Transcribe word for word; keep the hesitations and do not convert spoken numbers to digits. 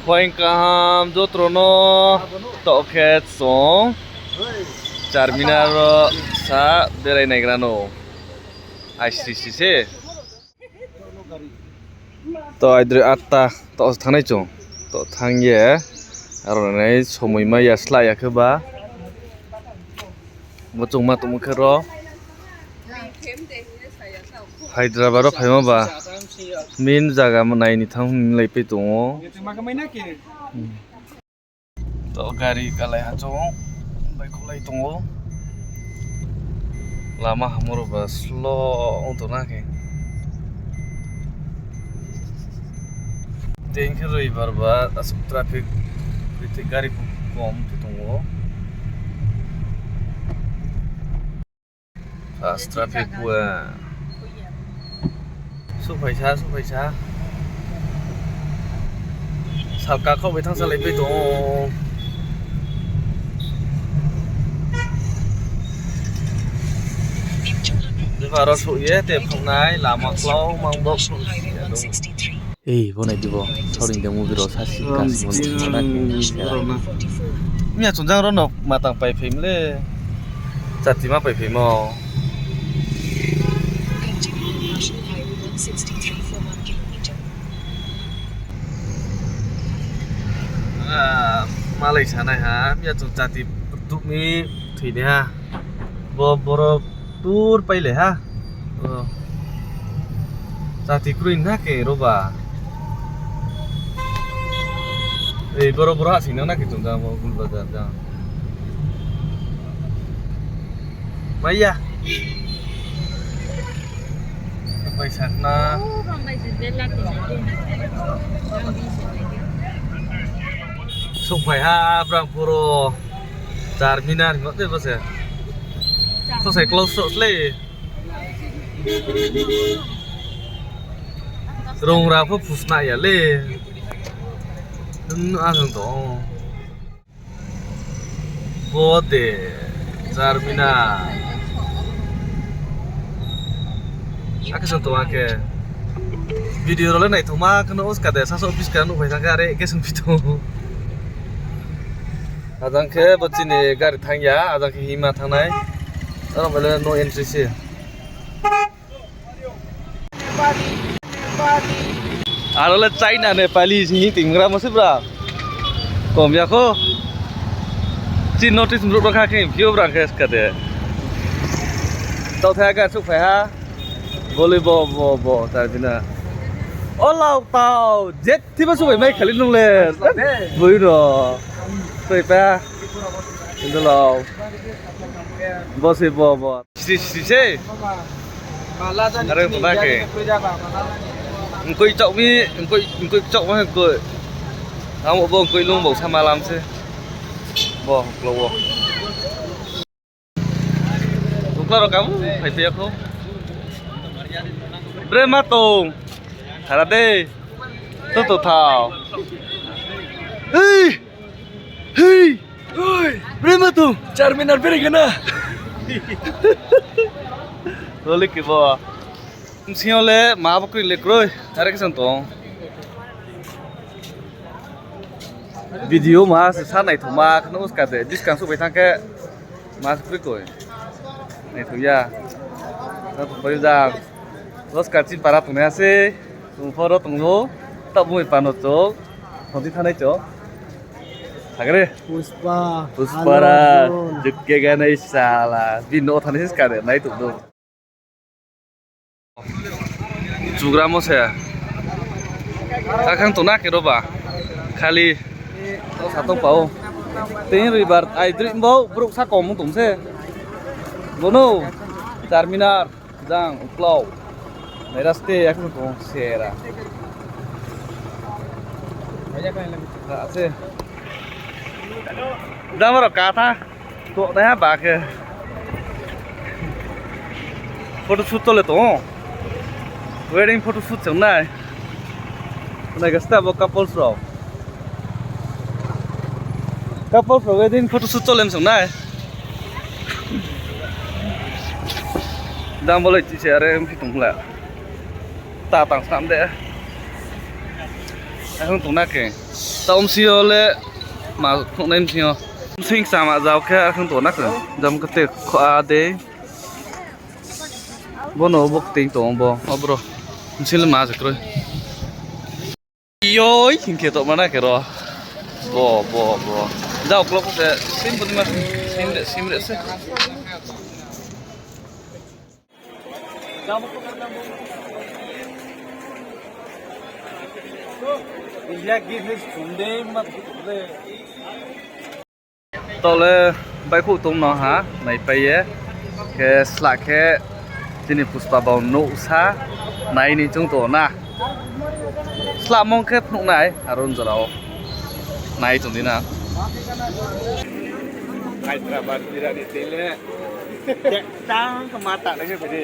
Phaing kaham jotro no, to khe chung Charminar wo sa berai naigra no. Aisri si se. To aidroih atta to thanng nai chung. To thanng ye, aro nai somoi mai ya sla ya khe ba. Bo chung ma tongmo khe ro. Hyderabad wo phaimo ba. Main zaga nai ni thanng lai pai tong ou. To gari kalai ha chung, baihkhouhlai tong ou. Lama hamro ba slow ong tong na khe. Tei khe roibar ba asuh traffic, tei gari pho kom khe tong ou. Fast traffic pua. Souhphaisa, souhphaisa. Salka khouh bai thanngsalai pai tong ou. Jepha aro souh ye tei phungnai lama klau mang bo. Ei, bo nai di bo. South Indian movie rao sa si kasi bo. Miya chung jang rao no matang pai phai mle. Chati ma pai phaimo. Ah, malai sanai ha, miya chung chati rtuh mi thoinai ha. Bo boro tur pailai ha. Chati kroi na khe ro ba. Ei, boro boro ha sing nang na khe chung jang bo Gul Bazar jang. Maya. Bai sakna. Souhphai ha brang puro. Charminar hingmo tei bo se. Sosai close sroh slei. Rungra pho phusna ya le. Ang tong. Bo de, Charminar. Akhe song tong akhe. Video rao le naithoma kheno uska de, sasaoh office ka nuhphai thang khe are khe songphi tong. Ajang khe bo chini gari thanng ya, ajang khe hima thanngnai. Aro bai le no entry se. Aro le China, Nepali sing hi tinggra mo se bra. Kom ya kho. Chin notice brouh no kha khe phiyo brang khe ska de. Tau thai ga souhphai ha. Bole bo, bo, bo, Charminar. O lau tau, jet thiba souhphai mai khali nung le. Boi no. Tui pa. Hindu lau. Bo se bo, bo. Sri, sri se. Are bo na khe. Ngkoi chok mi, ngkoi, ngkoi chok ma ngkoi. Amo bo ngkoi lung bo sama lam se. Bo, klo bo. Bukla rao kabu, phai phi ya kho. Bre ma tong. Thara de. To to thao. Hei! Hei! Hei! Bre ma tong. Charminar bere kena. Loli ke bo. Bsing yo le ma bo kroi le kroi. Are khe song tong. Video ma se sa naithoma kheno uska de. Buskang souhphai thang khe. Ma se kroi koi. Naitho ya. Sa tongpai jang. Roska chini para tongnai ha se. Chung pho ro tong ou. Taoh bung bai pano chung. Thongdi thanai chung. Thagre. Pushpa. Pushpa ra. Jukke ganai sala. Bini no thanai se skare. Nai tong do. Chugramo se. Kakhang tong na khe ro ba. Khali. Tau sa tong pao. Tei roibar aidroih bo brouh sa kom tong se. Bono. Charminar. Jang uklau. Naira ste ya khe tong sera. Ase. Jang aro katha. To nai ha ba khe. Photoshoot chole tong ou. Wedding photoshoot chong nai. Nai ga sta bo couples rao. Couples rao wedding photoshoot chole chong nai. Jang bo lai chi se are mphi tong la. Ta tang snam de. Arkhang tong na khe. Taoh bsing yo le ma phnuhnai bsing yo. Bsing kchama jao khe arkhang tong na khe. Jam kate kho a dei. Bono bo kting tong bo. O bro. Bsing le ma se kroi. Yoi, hing khe tongma na khe ro. Bo, bo, bo. Jao klok se, sim bo di ma, sim re, sim re se. Taoh le baihkhouh tong no ha, naipai ye. Khe slah khe chini Pushpa bo nouhsa nai ni chung tong na. Slah mong khe phnuh nai, aro jora wo. Nai tong di na. Hyderabad birani tei le. Tang khe ma ta nai khe bai di.